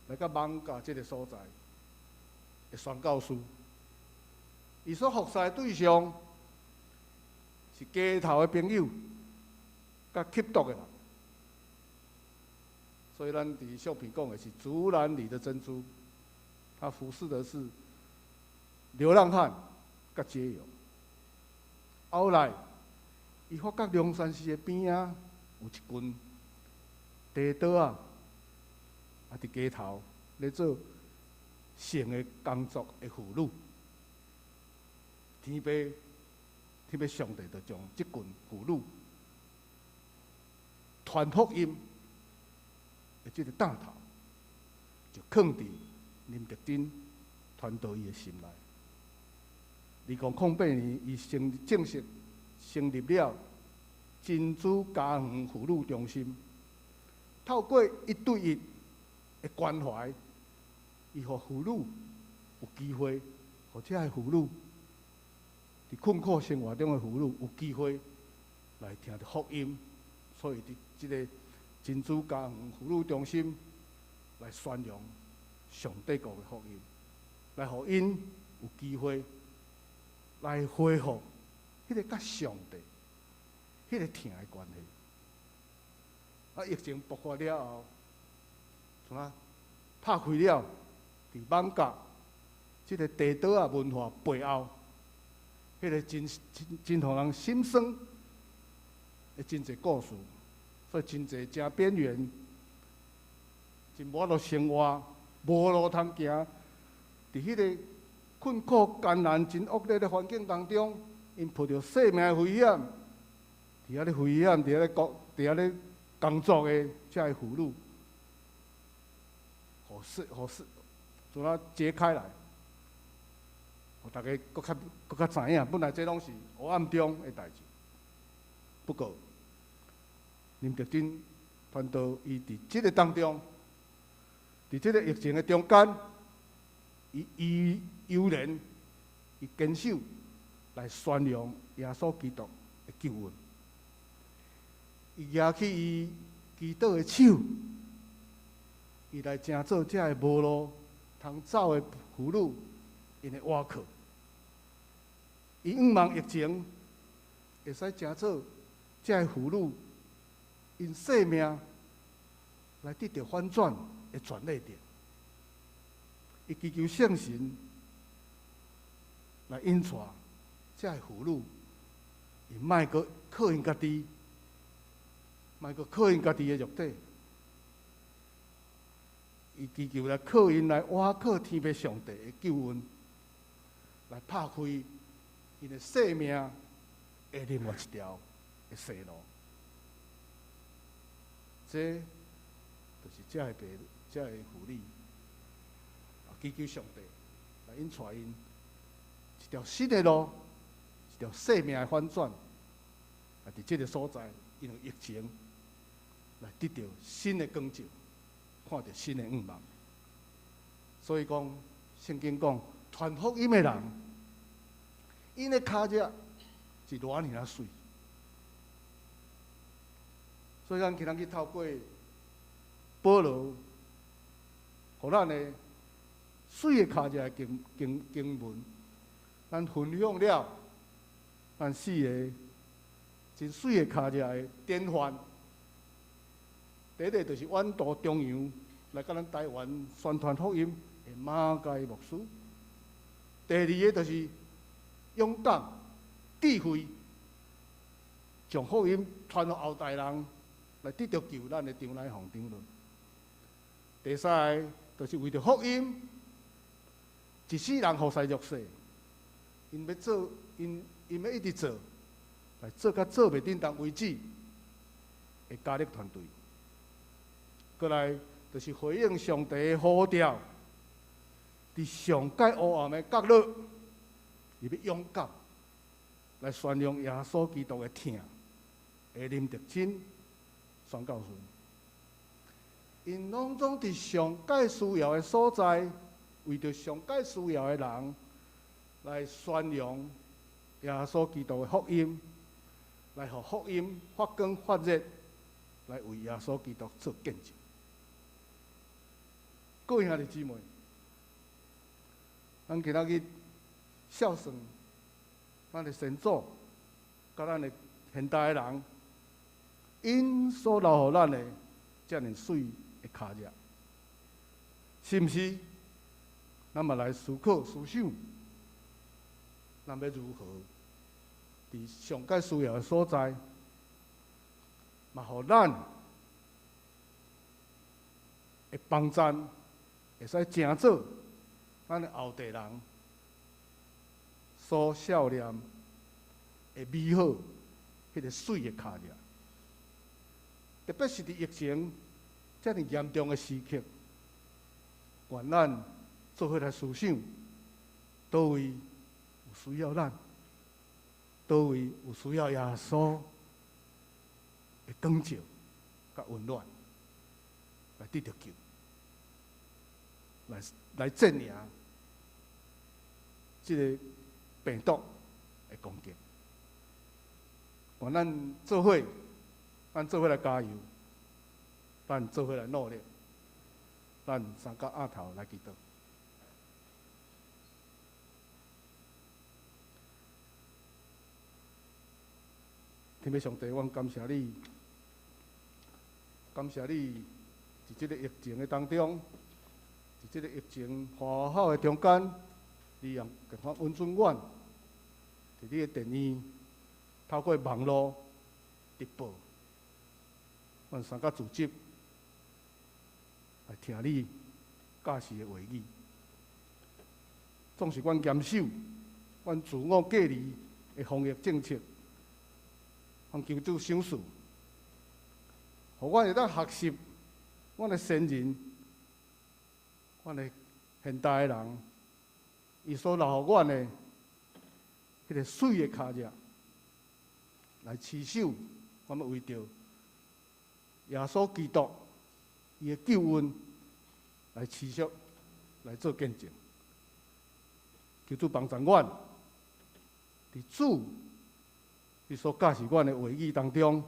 來到艋舺這个所在的宣教師。伊所服侍的對象是街頭的朋友，佮吸毒的人。所以咱佇相片講的是竹籃裡的珍珠，他服侍的是流浪漢佮街友。後來，伊發覺龍山寺的邊仔有一群地桌仔，啊，佇街頭咧做性的工作的婦女。天父，天父上帝就將這群婦女傳福音的這个擔頭，就囥佇林德珍傳道伊的心內。2008年，伊成正式成立了珍珠家園婦女中心，透過一對一的關懷，伊予婦女有機會，予遮个婦女佇困苦生活中的婦女有機會來聽著福音，所以佇這个珍珠家園婦女中心來宣揚上帝國的福音，來予𪜶有機會來恢復彼个佮上帝彼个疼的關係。啊，疫情爆發了後，創啊拍開了，佇艋舺這个地桌仔文化背後，彼个真真真予人心酸的真濟故事，所以真濟誠邊緣、真無法度生活、無路通行，佇彼个困苦艱難、真惡劣的環境當中，𪜶冒著生命的危險，佇遐咧危險，佇遐咧工，佇遐咧工作的遮个婦女，予世予世，怎啊揭開來，予大家閣較閣較知影，本來這攏是黑暗中的代誌。不過，林德珍傳道伊佇這个當中，佇這个疫情的中間，伊伊悠然，伊堅守來宣揚耶穌基督的救恩。伊舉起伊祈禱的手，伊來成做遮个無路通走的婦女，𪜶的倚靠。伊向望疫情會使成做遮个婦女，𪜶生命來得著反轉的轉捩點。伊祈求聖神來引帶遮个婦女，伊莫閣靠𪜶家己，莫閣靠𪜶家己的肉體。伊祈求來靠𪜶來倚靠天父上帝的救恩，來拍開𪜶的生命的另外一條的生路。這就是遮个白，遮个婦女，祈求上帝來引帶𪜶一條新的路，一條生命的反轉。啊，佇這个所在，因為疫情來得著新的光照，看著新的向望。所以講，聖經講，传福音的人，𪜶的跤跡是偌尔仔媠。所以咱今仔日透过保罗，予咱的媠的跤跡的经文，咱分享了咱四个真媠的跤跡的典范。第一个就是远渡重洋来佮咱台湾宣传福音的马偕牧师。第二个就是勇敢、智慧，将福音传予后代人来得著救，咱的张乃凤长老。第三个就是为著福音，一世人服侍弱势，𪜶欲做，𪜶欲一直做，来做甲做袂振动为止的加力团队。过来就是回应上帝的呼召，伫上界黑暗的角落，伊欲勇敢来宣扬耶稣基督的疼的林德珍宣教士。𪜶拢总伫上界需要的所在，为著上界需要的人来宣扬耶稣基督的福音，来予福音发光发热，来为耶稣基督做见证。各位兄弟姊妹，咱今仔日孝顺咱的先祖，佮咱的现代的人，𪜶所留予咱的遮尔媠的跤跡，是毋是？咱嘛来思考思想，咱欲如何伫上界需要的所在，嘛予咱的帮赞会使成做咱的后代人所孝念的美好，彼个媠的跤跡。特别是伫疫情遮尔严重的时刻，愿咱做伙来思想，佗位有需要咱，佗位有需要耶稣的光照佮温暖，来得著救，来战赢这个病毒的攻击。愿咱做伙，咱做伙来加油，咱做伙来努力，咱三角额头来祈祷。天父上帝，阮感谢你，感谢你，伫这个疫情的当中，伫这个疫情发酵的中间，你用共款允准阮，伫你的殿院，透过网路直播，阮三角组织来听你教示的话语。总是阮严守阮自我隔离的防疫政策，阮求主赏赐，予阮会当学习阮的先人、阮的现代的人，伊所留予阮的彼个媠的跤跡，来持守，我们为著耶稣基督伊的救恩来持续来做见证。求主帮助阮，伫主伊所教示阮的话语当中，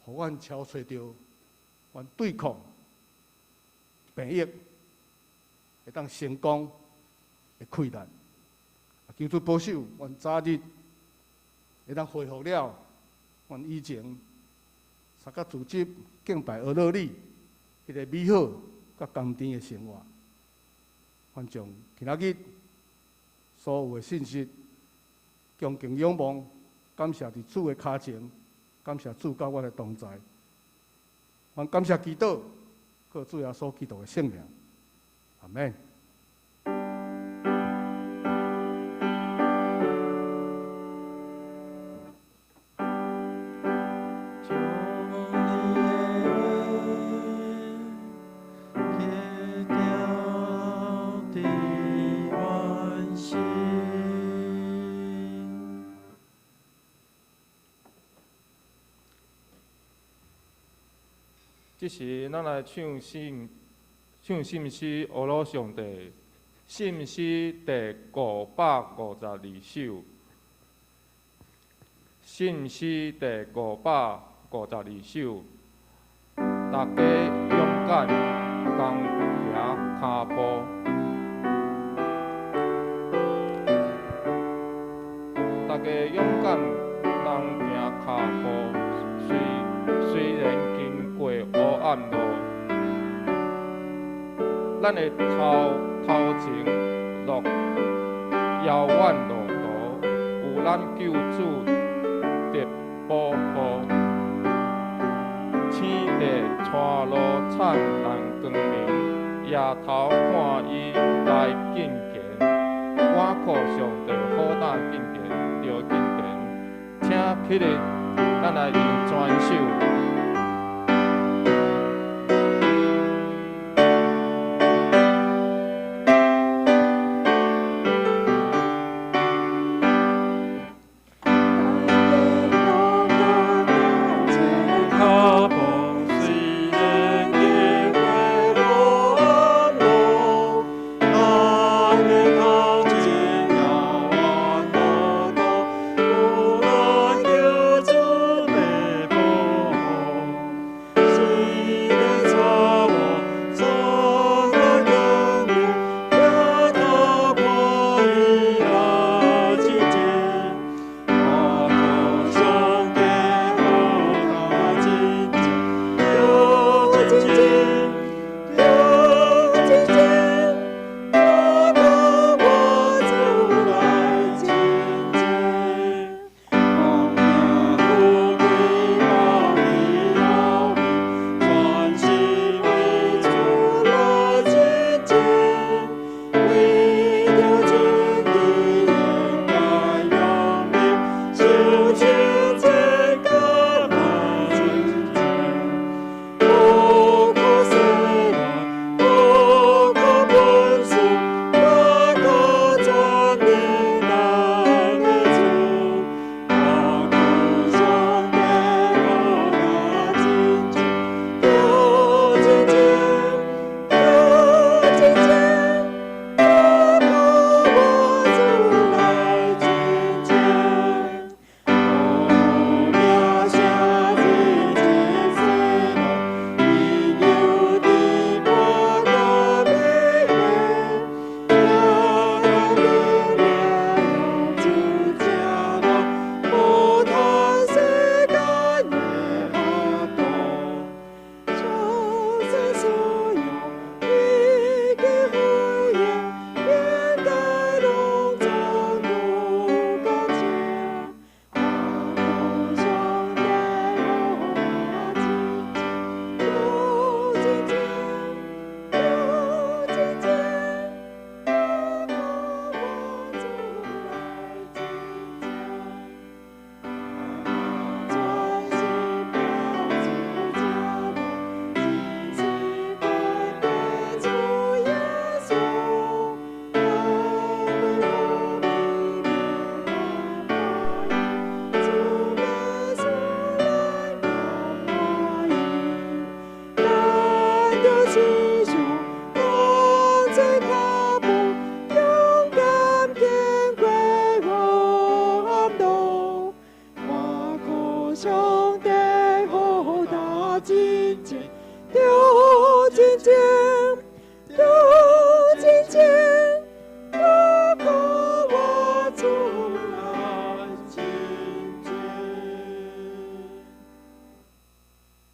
予阮超揣著阮对抗病疫会当成功的气力。求主保守阮早日会当恢复了阮以前三角组织敬拜阿乐你彼个美好佮甘甜的生活。阮将今仔日所有的信息，恭敬仰望，感谢伫主的跤前，感谢主佮阮的同在。阮感谢祈祷，靠主耶稣基督的圣名，阿们。将你的话刻雕伫阮心。这时，咱来唱圣诗，阿罗上帝信詩第552首，信詩第552首，大家勇敢，同行跤步。大家勇敢，同行跤步。雖然經過黑暗路，咱的頭前落遙遠路途，有咱救主的保護。星地帶路燦爛光明，抬頭看伊來敬虔，倚靠上帝好膽敬虔，著敬虔。請起立，咱來用全首。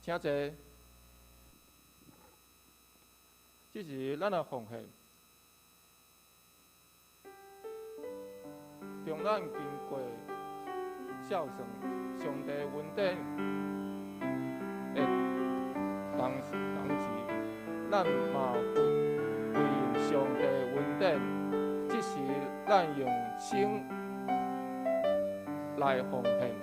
请坐。这是咱的奉献，当咱经过孝顺上帝恩典的同时，咱嘛回应上帝恩典。这时，咱用心来奉献。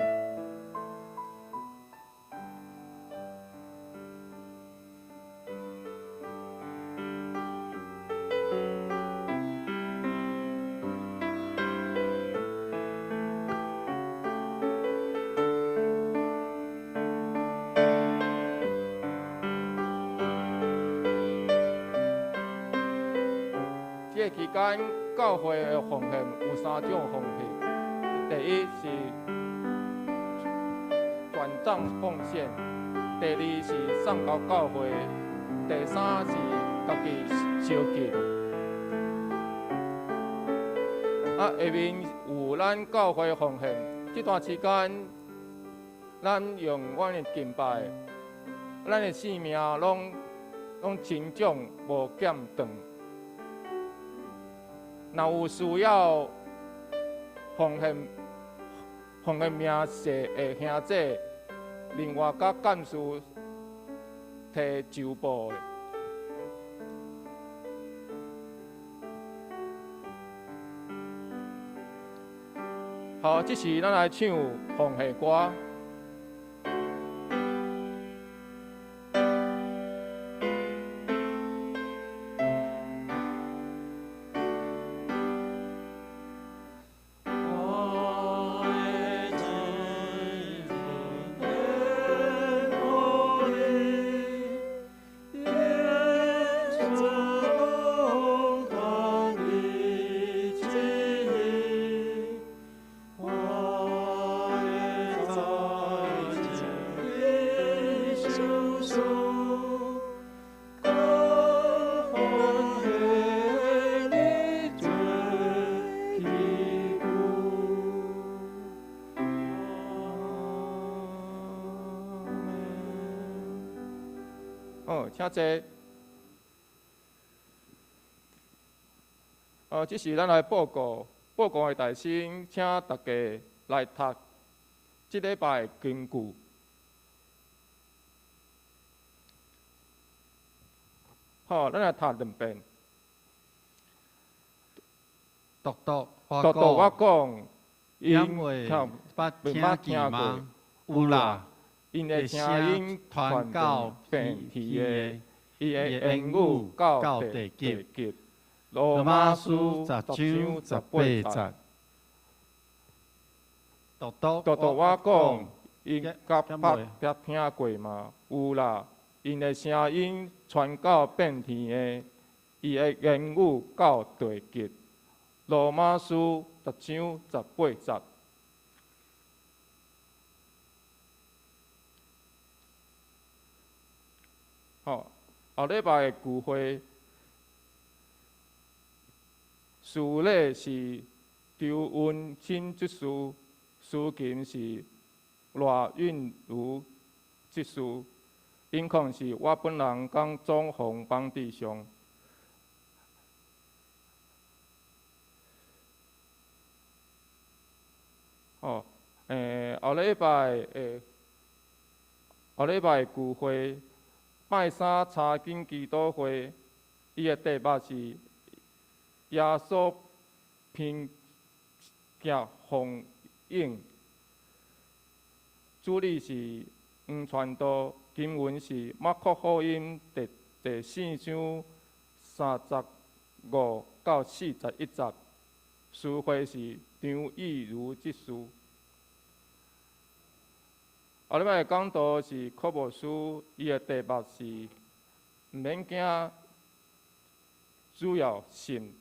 這個期間，教會的奉獻有三種方式。第一是轉帳奉獻，第二是送到教會，第三是家己收集。啊，下面有咱教會奉獻，這段時間，咱用阮的敬拜，咱的生命攏增長無減斷。若有需要奉獻明細的兄弟，另外佮幹事提周報的。好，這時咱來唱奉獻歌。請坐。這是咱來報告，報告的大先，請大家來讀這禮拜的經句。好，咱來讀兩遍。獨獨我講，因未捌聽過嗎？有啦。𪜶的聲音傳到遍天的，伊的言語到地極。羅馬書10章18節。獨獨我講，𪜶敢捌聽過嗎？有啦，𪜶的聲音傳到遍天的，伊的言語到地極。羅馬書10章18節。好，後禮拜的聚會，司禮是周文清執事，司琴是賴韵如執事，音控是我本人佮鍾宏邦弟兄。哦，後禮拜的聚會。拜三查經祈禱會，伊的題目是耶穌品行奉應，主理是黄传道，经文是马可福音第四章35到41節，司會是張义如執事。後禮拜講道是柯牧師，伊的題目是毋免驚，主要信。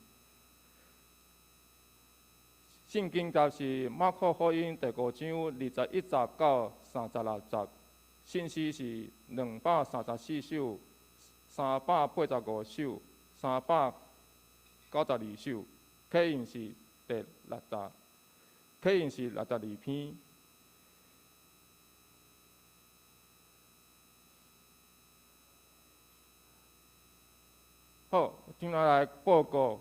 聖經節是馬可福音第5章21節到36節，信息是234首、385首、392首，客印是第六十，客印是62篇。好，今仔來報告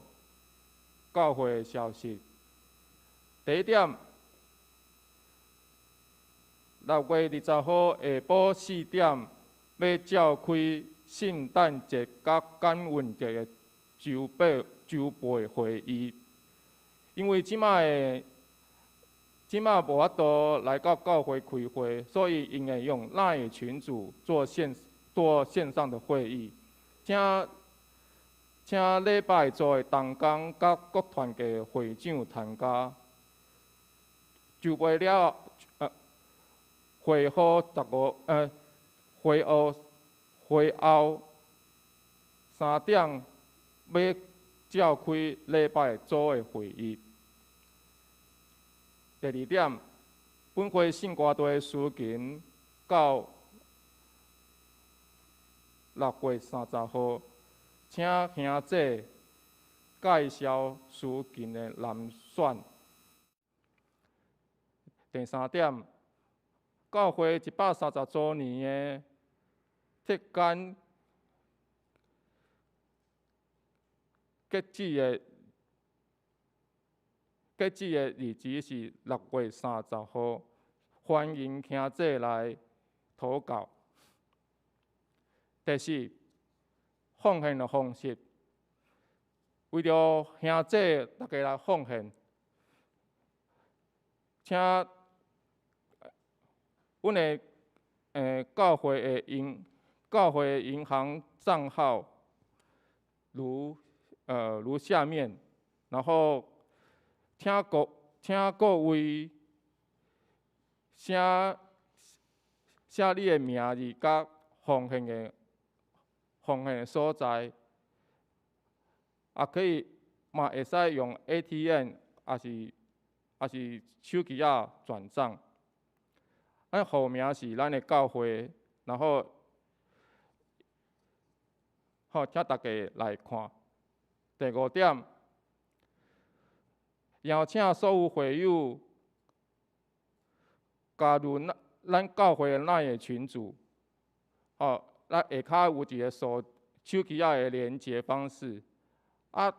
教會的消息。第一點，6月20號下晡4點，欲召開聖誕節佮感恩節的籌備會議。因為這擺無法度來到教會開會，所以𪜶會用 LINE 群組做線上的會議。請禮拜組的同工佮各團契會長參加。籌備了，會後15，會後3點欲召開禮拜組的會議。第二點，本會聖歌隊司琴到6月30號，請兄姐介紹司琴的人選。第三點，教會130週年的特刊截止的日子是6月30號，歡迎兄姐來投稿。第四，奉獻的方式，為著兄姐大家來奉獻，請阮的教會的銀行帳號如下面，然後請各位寫你的名字佮奉獻的所在，也可以嘛會使用 ATM，抑是手機仔轉帳。咱戶名是咱的教會，然後好，請大家來看。第五點，邀請所有會友加入咱教會的 LINE 的群組。哦，咱下跤有一个手機仔的連結方式。啊，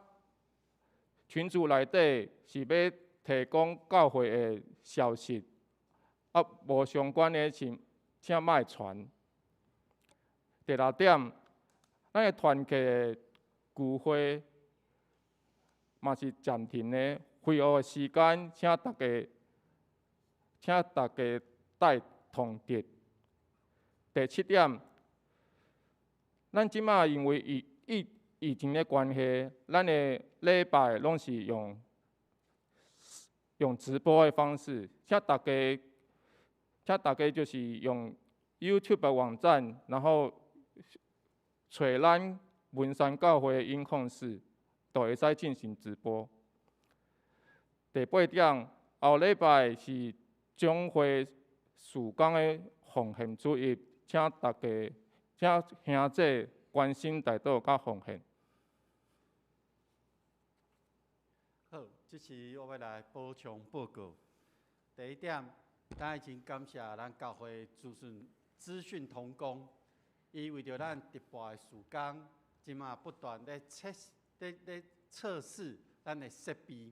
群組內底是欲提供教會的消息，啊，無相關的請莫傳。第六點，咱的團契的聚會嘛是暫停的，會後的時間，請大家帶通知。第七點，咱這馬因為疫情的關係，咱的禮拜攏是用直播的方式，請大家就是用 YouTube 的網站，然後揣咱文山教會的音控室，就會使進行直播。第八點，後禮拜是總會事工的奉獻主日，請兄姐關心代禱佮奉獻。好，這次我欲來補充報告。第一點，咱真感謝咱教會資訊同工，伊為著咱直播的事工，這馬不斷咧測試咱的設備，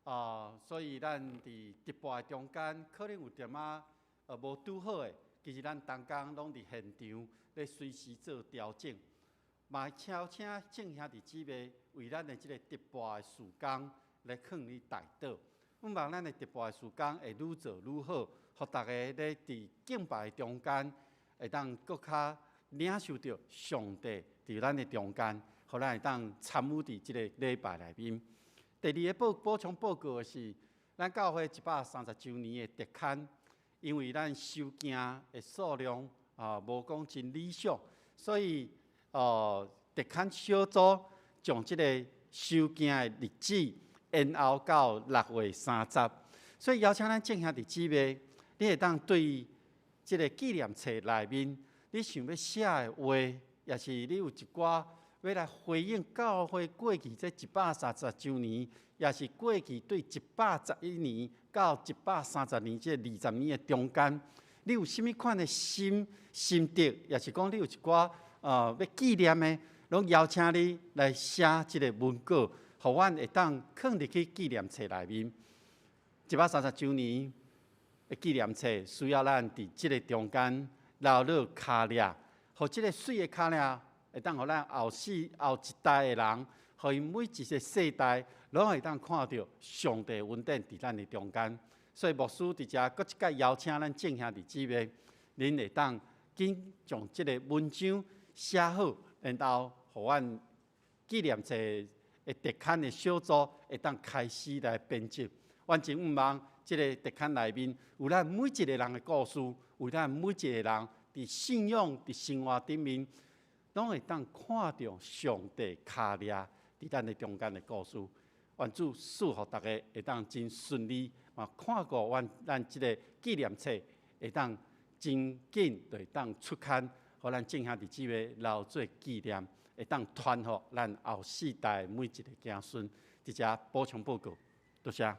啊，所以咱佇直播的中間可能有點仔無拄好的，其實咱同工攏佇現場咧隨時做調整。嘛邀請眾兄弟姊妹為咱的這个直播的事工來囥咧代禱。向望咱的直播的事工會愈做愈好，予大家咧佇敬拜中間會當閣較領受著上帝佇咱的中間，予咱會當參與佇這个禮拜內面。第二个補充報告的是，咱教會130週年的特刊，因為咱收件的數量啊無講真理想，所以特刊小組將這个收件的日子延後到6月30，所以邀請咱眾兄弟姊妹，你會當對這个紀念冊內面，你想欲寫的話，抑是你有一寡欲來回應教會過去這130週年，抑是過去對111年到130年這20年的中間，你有啥物款的心得，抑是講你有一寡欲紀念的，攏邀請你來寫這个文稿，予阮會當囥入去紀念冊內面。130週年的紀念冊需要咱佇這个中間留落跤跡，予這个媠的跤跡會當予咱後世後一代的人，予𪜶每一个世代攏會當看著上帝恩典佇咱的中間。所以牧師佇遮閣一擺邀請咱眾兄弟姊妹，恁會當緊將這个文章寫好，然後予阮紀念冊的特刊的小組會當開始來編輯。阮真向望這个特刊內面有咱每一个人的故事，有咱每一个人佇信仰、佇生活頂面，攏會當看著上帝跤跡佇咱的中間的故事。願主賜予大家會當真順利，嘛看顧阮咱這個紀念冊會當真緊就會當出刊，予咱眾兄弟姊妹留做紀念，會當傳予咱後世代每一個子孫。佇遮補充報告，多謝。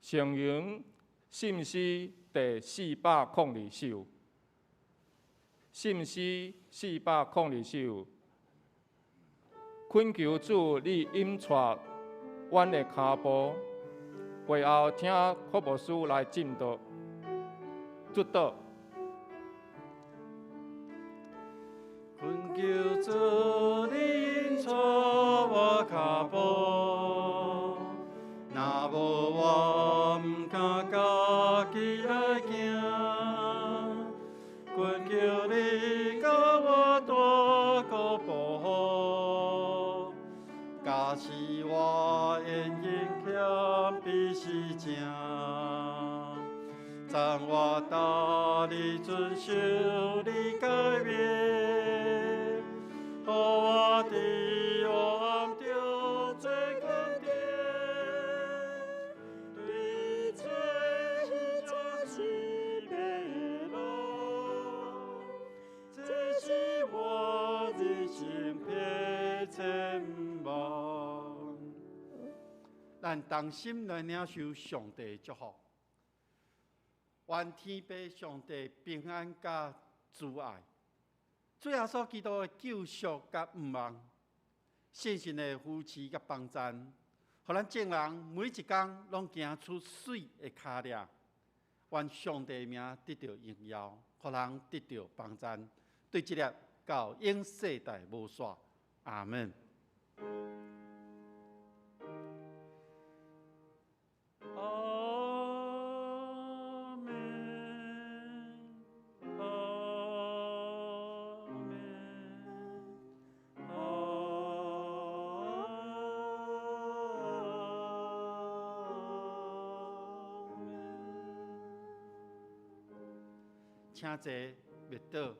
聖詠信詩第402首，信詩402首，懇求主你引帶阮的跤步，會後請柯牧師來證道，祝禱。懇求主你引帶我跤步，若無我毋敢家己來行。懇求你共我大個保護，假使我言行欠比是正，讚我逐日遵守你誡命，予我佇黑暗中做光點，對罪這是迷路，這是我人生彼前望。咱同心來領受上帝的祝福，願天父上帝平安佮慈愛，主耶穌基督的救贖佮毋忘，聖神的扶持佮幫贊，予咱眾人每一工攏行出媠的跤跡。願上帝的名得著榮耀，予人得著幫贊，對這粒到永世代無煞。阿門。阿們，阿們，阿們。請坐，默禱。